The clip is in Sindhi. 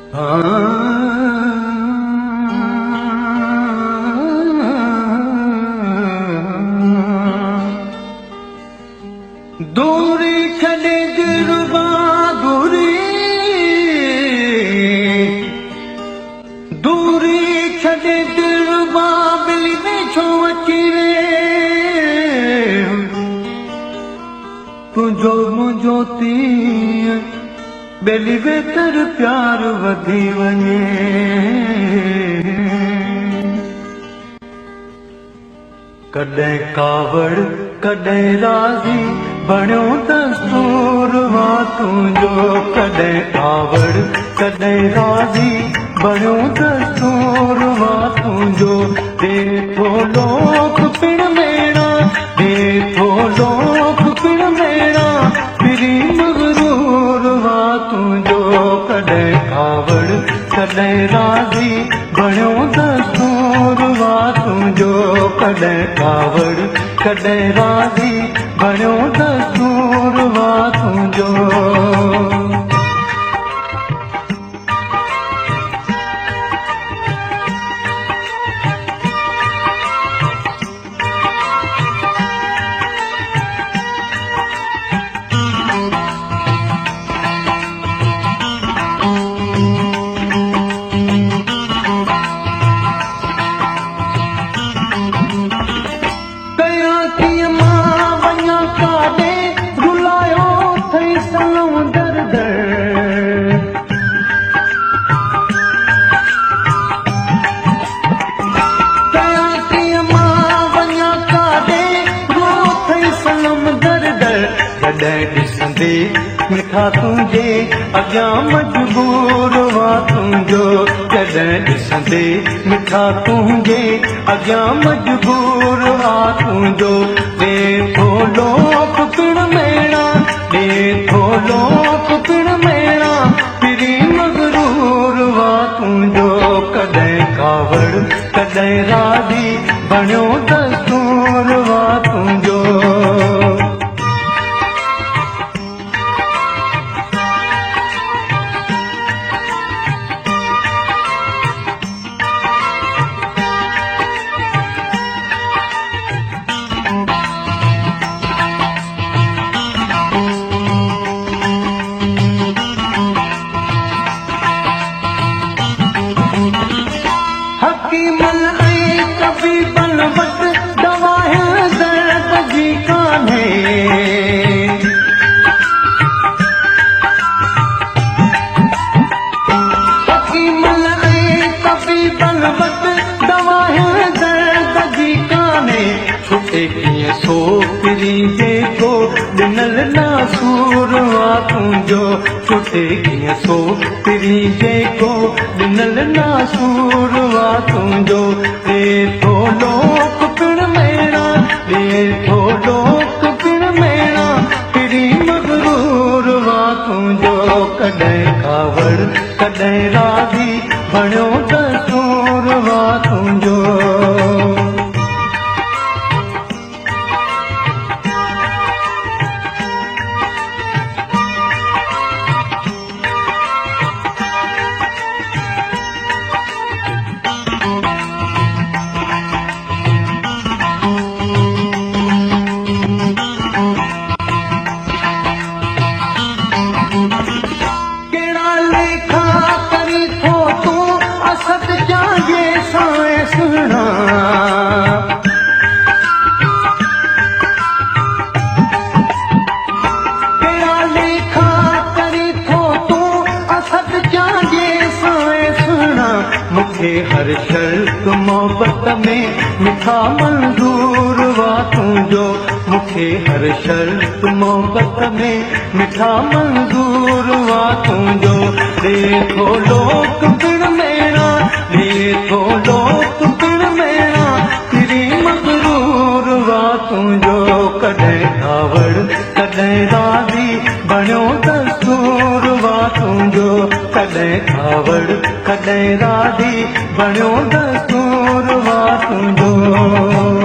دوري ڇڏي دلربا دوري دوري ڇڏي دلربا ٻلي ويجهو اچي وي تنهنجو منهنجو تيئن ٻيلي ويتر پيار وڌي وڃي. ڪڏهن ڪاوڙ ڪڏهن راضي بڻيو دستور وا تنهنجو ڪڏهن ڪاوڙ ڪڏهن راضي بڻيو دستور وا تنهنجو ڏي ٿو لوڪ پڻ ميڻا ڏي ٿو لوڪ پڻ ميڻا پرين مغرور وا تنهنجو ڪڏهن ڪاوڙ ڪڏهن راضي بڻيو دستور وا تنهنجو ڪڏهن ڪاوڙ ڪڏهن راضي بڻيو دستور وا تنهنجو. ڪيان ڪيئن مان وڃان ڪاڏي، رلايو اٿئي سنئون در در. ڪيان ڪيئن مان وڃان ڪاڏي، رلو اٿئي سنئون در در. جڏهن ڏسندي مٺا تنهنجي اڳيان مجبور هئان تنهنجو جڏهن ڏسندي مٺا تنهنجي اڳيان مجبور هئان تنهنجو ڏي ٿو لوڪ پڻ ميڻا ڏي ٿو لوڪ پڻ ميڻا پرين مغرور هئان تنهنجو ڪڏهن ڪاوڙ ڪڏهن راضي بڻيو دستور هئان تنهنجو. حڪيمن ۽ طبيبن وٽ دوا هن درد جي ڪانهي. حڪيمن ۽ طبيبن وٽ دوا هن درد جي ڪانهي. ڇٽي ڪيئن سو پرين جيڪو ڏنل ناسور آ تنهنجو. ڇٽي ڪيئن سو پرين جيڪو ڏنل ناسور آ تنهنجو. ڏي ٿو لوڪ پڻ ميڻا ڏي ٿو لوڪ پڻ ميڻا پرين مغرور آ تنهنجو. ڪڏهن ڪاوڙ ڪڏهن راضي بڻيو دستور آ تنهنجو. ڪهڙا ليکا ڪرين ٿو تون اسد جانجي سانء سهڻا. ڪهڙا ليکا ڪرين ٿو تون اسد جانجي سانء سهڻا. مون کي هر شرط محبت ۾ مٺا منظور وا تنهنجو. مون کي هر شرط محبت ۾ مٺا منظور آ تنهنجو. ڏي ٿو لوڪ پڻ ميڻا ڏي ٿو لوڪ پڻ ميڻا پرين مغرور آ تنهنجو. ڪڏهن ڪاوڙ ڪڏهن راضي بڻيو دستور آ تنهنجو. ڪڏهن ڪاوڙ ڪڏهن راضي بڻيو دستور آ تنهنجو.